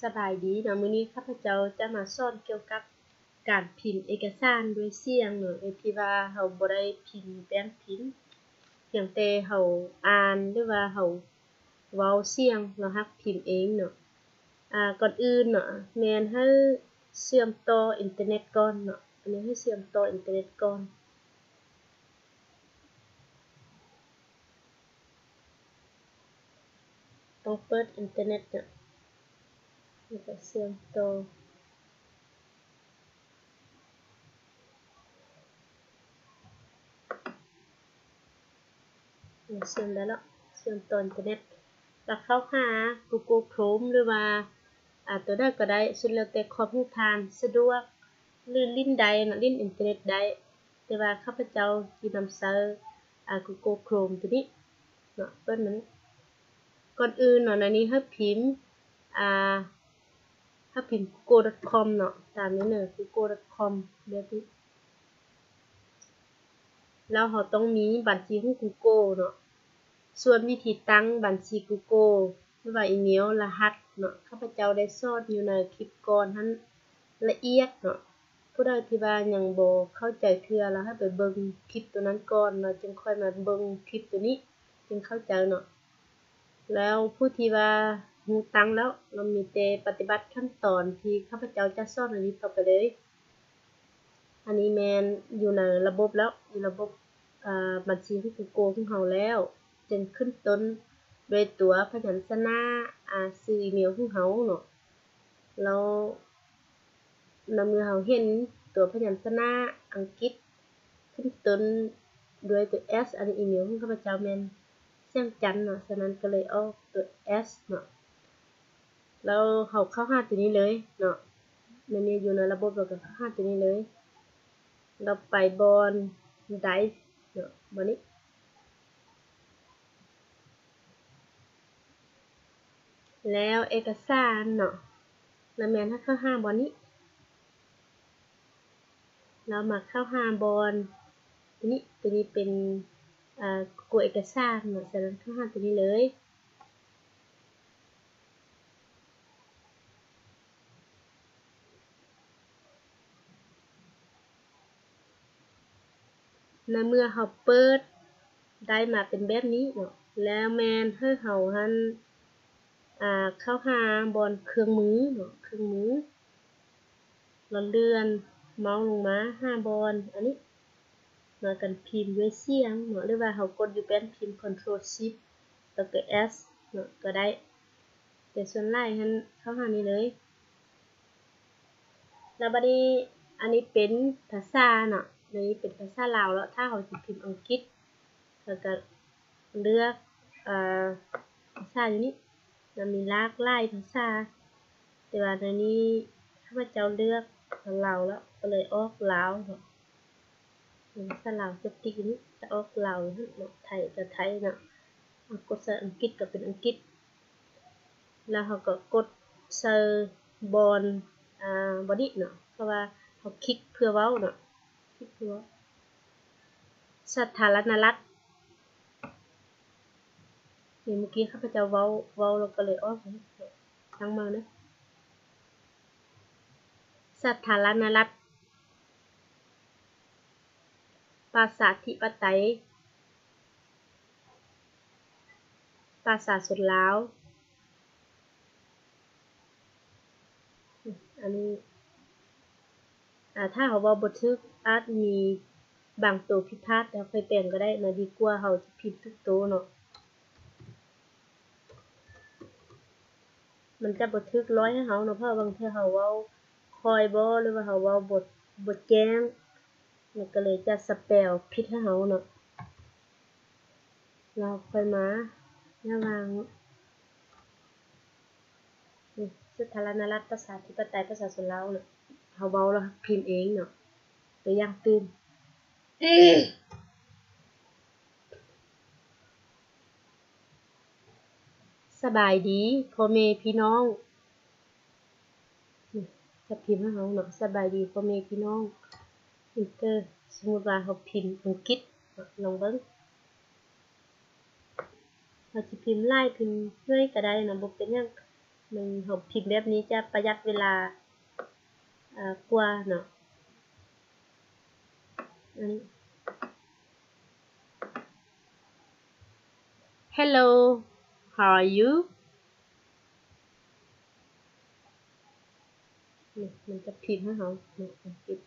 ສະບາຍດີເນາະ, ມື້ນີ້ຂ້າພະເຈົ້າຈະມາສອນກ່ຽວກັບການພິມເອກະສານດ້ວຍສຽງເນາະ, ໂດຍທີ່ວ່າເຮົາບໍ່ໄດ້ພິມແປ້ນພິມ, ພຽງແຕ່ເຮົາອ່ານ ຫຼືວ່າເຮົາເວົ້າສຽງ ແລ້ວຮັກພິມເອງເນາະ. ອາ ກ່ອນອື່ນເນາະ ແມ່ນໃຫ້ເຊື່ອມຕໍ່ອິນເຕີເນັດກ່ອນເນາະ, ອັນນີ້ໃຫ້ເຊື່ອມຕໍ່ອິນເຕີເນັດກ່ອນ. ຕ້ອງເປີດອິນເຕີເນັດເນາະ ແລ້ວກໍເຊື່ອມຕໍ່. ເຊື່ອມໄດ້ແລ້ວ, ເຊື່ອມຕໍ່ອິນເຕີເນັດ ແລ້ວເຂົ້າຫາ Google Chrome ຫຼືວ່າ ອາ ຕົວໃດກໍໄດ້ ສຸດແລ້ວແຕ່ຄອມຂອງທ່ານສະດວກ ຫຼືຫຼິ້ນໃດເນາະ, ຫຼິ້ນອິນເຕີເນັດໄດ້, ແຕ່ວ່າຂ້າພະເຈົ້າຊິນຳໃຊ້ ອາ Google Chrome ຕົວນີ້ເນາະ, ເປີດມານີ້. ກ່ອນອື່ນເນາະ ໃນນີ້ໃຫ້ພິມ ອາ ເຮົາພິມ google.com ເນາະ, ຕາມນີ້ເນາະ google.com ແບບນີ້. ແລ້ວເຮົາຕ້ອງມີບັນຊີຂອງ Google ເນາະ. ສ່ວນວິທີຕັ້ງບັນຊີ Google ຫຼືວ່າອີເມວ ລະຫັດເນາະ, ຂ້າພະເຈົ້າໄດ້ສອນຢູ່ໃນຄລິບກ່ອນຫັ້ນລະອຽດເນາະ. ຜູ້ໃດທີ່ວ່າຍັງບໍ່ເຂົ້າໃຈເທື່ອ ລະໃຫ້ໄປເບິ່ງຄລິບຕົວນັ້ນກ່ອນ ລະຈຶ່ງຄ່ອຍມາເບິ່ງຄລິບຕົວນີ້ ຈຶ່ງເຂົ້າໃຈເນາະ. ແລ້ວຜູ້ທີ່ວ່າຮູ້ຕັ້ງແລ້ວ ລະມີແຕ່ປະຕິບັດຂັ້ນຕອນທີ່ຂ້າພະເຈົ້າຈະສອນອັນນີ້ຕໍ່ໄປເລີຍ. ອັນນີ້ແມ່ນຢູ່ໃນລະບົບແລ້ວ, ຢູ່ລະບົບ ອາ ບັນຊີຂອງ Google ຂອງເຮົາແລ້ວ, ຈຶ່ງຂຶ້ນຕົ້ນດ້ວຍຕົວພະຍັນຊະນະ ອາ ຊື່ອີເມວຂອງເຮົາເນາະ. ແລ້ວ ໃນເມື່ອເຮົາເຫັນຕົວພະຍັນຊະນະອັງກິດຂຶ້ນຕົ້ນດ້ວຍຕົວ S, ອັນນີ້ອີເມວຂອງຂ້າພະເຈົ້າແມ່ນສຽງຈັນເນາະ, ສະນັ້ນກໍເລີຍອອກຕົວ S ເນາະ. ແລ້ວເຮົາເຂົ້າຫາຕົວນີ້ເລີຍເນາະ, ໃນນີ້ຢູ່ໃນລະບົບ ເຮົາກໍເຂົ້າຫາຕົວນີ້ເລີຍ, ແລ້ວໄປບ່ອນ Drive ເນາະ, ບ່ອນນີ້. ແລ້ວເອກະສານເນາະ ລະແມ່ນໃຫ້ເຂົ້າຫາບ່ອນນີ້, ລະມາເຂົ້າຫາບ່ອນຕົວນີ້, ຕົວນີ້ເປັນ ອາ Google ເອກະສານເນາະ, ສະນັ້ນເຂົ້າຫາຕົວນີ້ເລີຍ. ໃນເມື່ອເຮົາເປີດໄດ້ມາເປັນແບບນີ້ເນາະ, ແລ້ວແມ່ນໃຫ້ເຮົາຫັ້ນ ອາ ເຂົ້າຫາບ່ອນເຄື່ອງມືເນາະ, ເຄື່ອງມື ແລ້ວເລື່ອນເມົາສ໌ລົງມາຫາບ່ອນອັນນີ້ ມາກັນພິມດ້ວຍສຽງເນາະ, ຫຼືວ່າເຮົາກົດຢູ່ແປ້ນພິມ Ctrl Shift ແລ້ວກໍ S ເນາະ ກໍໄດ້, ແຕ່ສ່ວນຫຼາຍຫັ້ນເຂົ້າຫານີ້ເລີຍ. ແລ້ວບັດນີ້ ອັນນີ້ເປັນພາສາເນາະ, ອັນນີ້ເປັນພາສາລາວແລ້ວ, ຖ້າເຮົາຊິພິມອັງກິດ ເຮົາກໍເລືອກ ເອີ ພາສາຢູ່ນີ້, ມັນມີຫຼາກຫຼາຍພາສາ, ແຕ່ວ່າໃນນີ້ຂ້າພະເຈົ້າເລືອກລາວແລ້ວ ກໍເລີຍອອກລາວເນາະ. ພາສາລາວຈະຕິດຢູ່ນີ້, ຈະອອກລາວຢູ່ຫັ້ນເນາະ, ໄທກໍໄທເນາະ, ເຮົາກົດໃສ່ອັງກິດກໍເປັນອັງກິດ, ແລ້ວເຮົາກໍກົດໃສ່ບ່ອນ ອາ ບ່ອນນີ້ເນາະ, ເພາະວ່າເຮົາຄລິກເພື່ອເວົ້າເນາະ, ຄລິກເພື່ອເວົ້າ. ສາທາລະນະລັດ ນີ້ ເມື່ອກີ້ຂ້າພະເຈົ້າເວົ້າ ເວົ້າແລ້ວກໍເລີຍອອກ, ທັງມາເນາະ. ສາທາລະນະລັດ ປະຊາທິປະໄຕ ປະຊາຊົນລາວ. ອັນນີ້ ອາ ຖ້າເຮົາເວົ້າບໍ່ຖືກ ອາດມີບາງໂຕຜິດພາດ, ເຮົາຄ່ອຍແປງກໍໄດ້ນະ, ດີກວ່າເຮົາຈະຜິດທຸກໂຕເນາະ. ມັນຈະບໍ່ຖືກຮ້ອຍໃຫ້ເຮົາເນາະ, ເພາະວ່າບາງເທື່ອເຮົາເວົ້າຄ່ອຍບໍ ຫຼືວ່າເຮົາເວົ້າບໍ່ ບໍ່ແຈ້ງ, ມັນກໍເລີຍຈະສະແປວຜິດໃຫ້ເຮົາເນາະ. ລາວຄ່ອຍມາ ລະຫວ່າງ ນີ້ ສາທາລະນະລັດ ປະຊາທິປະໄຕ ປະຊາຊົນລາວເນາະ, ເຮົາເວົ້າແລ້ວພິມເອງເນາະ. ຕົວຢ່າງຕື່ມ. ສະບາຍດີພໍ່ແມ່ພີ່ນ້ອງ. ຈະພິມໃຫ້ເຮົາເນາະ, ສະບາຍດີພໍ່ແມ່ພີ່ນ້ອງ. Enter. ສົມມຸດວ່າເຮົາພິມອັງກິດເນາະ, ລອງເບິ່ງ. ເຮົາຊິພິມຫຼາຍພິມໜ້ອຍກໍໄດ້ນະ, ບໍ່ເປັນຫຍັງ. ໜຶ່ງ ເຮົາພິມແບບນີ້ຈະປະຢັດເວລາ ເອີ ກວ່າເນາະ. ອັນນີ້ Hello, how are you? ນີ້ ມັນຈະພິມໃຫ້ເຮົາເນາະ ອັງກິດ.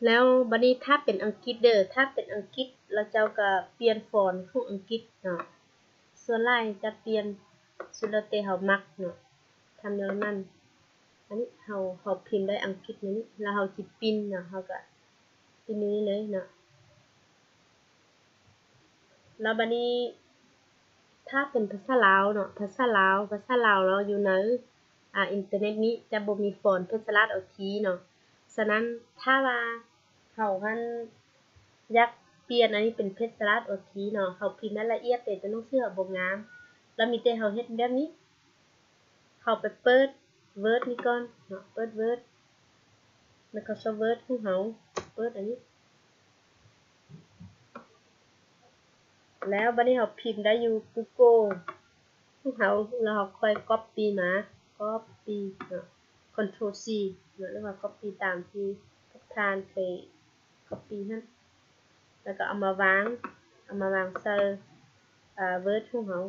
ແລ້ວບັດນີ້ຖ້າເປັນອັງກິດເດີ ຖ້າເປັນອັງກິດ ລະເຈົ້າກໍປ່ຽນຟອນຂອງອັງກິດເນາະ. ສ່ວນຫຼາຍຈະປ່ຽນ ສຸດແລ້ວແຕ່ເຮົາມັກເນາະ. ທຳແນວນັ້ນ ອັນນີ້ເຮົາ ເຮົາພິມໄດ້ອັງກິດນີ້ ລະເຮົາຊິປິ່ນເນາະ ເຮົາກໍ ທີ່ນີ້ເລີຍເນາະ. ແລ້ວບັດນີ້ ຖ້າເປັນພາສາລາວເນາະ ພາສາລາວ ພາສາລາວລາວຢູ່ໃນ ອາ ອິນເຕີເນັດນີ້ຈະບໍ່ມີຟອນເພັດສະລາດໂອທີເນາະ. ສະນັ້ນ ຖ້າວ່າເຮົາຫັ້ນຢາກປ່ຽນອັນນີ້ເປັນເພັດສະລາດໂອທີເນາະ ເຮົາພິມລາຍລະອຽດ ແຕ່ຕົວໜັງສືເຮົາບໍ່ງາມ ລະມີແຕ່ເຮົາເຮັດແບບນີ້ ເຮົາໄປເປີດ Word ນີ້ກ່ອນເນາະ ເປີດ Word Microsoft Word ຂອງເຮົາ ເປີດອັນນີ້ ແລ້ວບັດນີ້ເຮົາພິມໄດ້ຢູ່ Google ຂອງເຮົາ ແລ້ວເຮົາຄ່ອຍ Copy ມາ Copy ເນາະ Ctrl C ເນາະ ຫຼືວ່າ Copy ຕາມທີ່ພວກທ່ານເຄີຍ Copy ຫັ້ນ ແລ້ວກໍເອົາມາວາງ ເອົາມາວາງໃສ່ ເອີ Word ຂອງເຮົາ.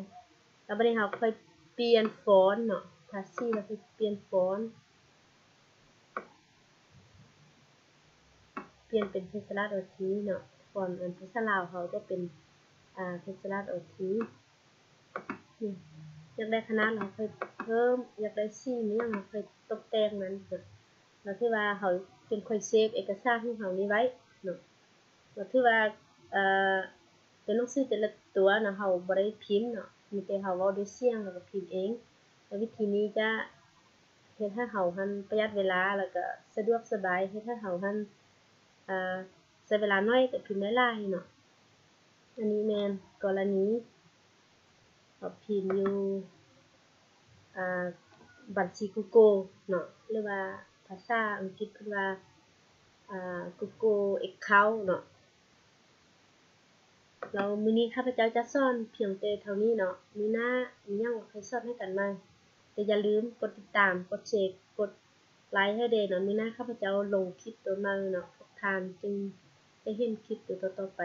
ແລ້ວບັດນີ້ເຮົາຄ່ອຍປ່ຽນຟອນເນາະ ພາສາລາວຄ່ອຍປ່ຽນຟອນ ປ່ຽນເປັນເພັດສະລາດໂອທີເນາະ ຟອນອັນພາສາລາວເຮົາຈະເປັນ ອາ ເພັດສະລາດໂອທີ. ນີ້ ຢາກໄດ້ຂະໜາດ ເຮົາຄ່ອຍເພີ່ມ ຢາກໄດ້ສີຫຍັງ ເຮົາຄ່ອຍຕົກແຕ່ງມັນເນາະ. ແລ້ວຖືວ່າເຮົາຈຶ່ງຄ່ອຍເຊບເອກະສານຂອງເຮົານີ້ໄວ້ເນາະ. ກໍຖືວ່າ ເອີ ຕົວໜັງສືແຕ່ລະຕົວເນາະ ເຮົາບໍ່ໄດ້ພິມເນາະ ມີແຕ່ເຮົາເວົ້າດ້ວຍສຽງ ແລ້ວກໍພິມເອງ. ແລ້ວວິທີນີ້ຈະເຮັດໃຫ້ເຮົາຫັ້ນປະຢັດເວລາ ແລ້ວກໍສະດວກສະບາຍ ເຮັດໃຫ້ເຮົາຫັ້ນ ເອີ ໃຊ້ເວລາໜ້ອຍ ແຕ່ພິມໄດ້ຫຼາຍເນາະ. ອັນນີ້ແມ່ນກໍລະນີ ເຮົາພິມຢູ່ ອາ ບັນຊີ Google ເນາະ ຫຼືວ່າພາສາອັງກິດເພິ່ນວ່າ ອາ Google Account ເນາະ. ແລ້ວມື້ນີ້ຂ້າພະເຈົ້າຈະສອນພຽງແຕ່ເທົ່ານີ້ເນາະ. ມື້ໜ້າມີຫຍັງລະຄ່ອຍສອນໃຫ້ກັນໃໝ່. ແຕ່ຢ່າລືມກົດຕິດຕາມ, ກົດແຊ, ກົດໄລໃຫ້ແດ່ເນາະ. ມື້ໜ້າຂ້າພະເຈົ້າລົງຄລິບໂຕໃໝ່ເນາະ, ພວກທ່ານຈຶ່ງໄດ້ເຫັນຄລິບໂຕຕໍ່ໆໄປ.